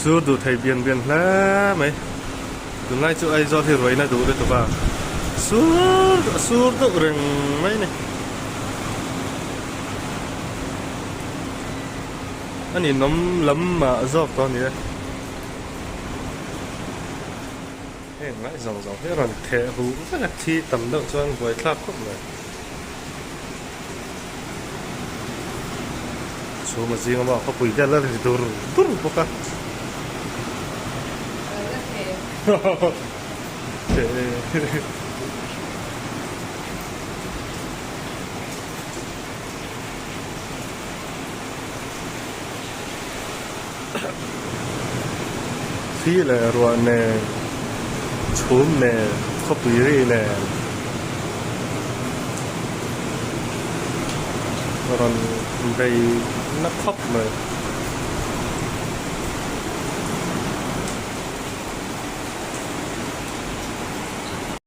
Sur duh thei bian bian hle mai. Tunlai chu Aizawl hi ruaina duh lutuk a, sur a sur deuh reng mai a ni. A ninawm lam mah zawk tawh a ni e. Heng lai zawng zawng hi a rawn theh huh vek a, thi tam deuh chuan buaithlak khawp mai. Chhuma zinga maw khawpui te a la ri dur dur bawk a. Thli leh ruah nen, chhum nen, khawpui ri nen rawn bei na khawp mai.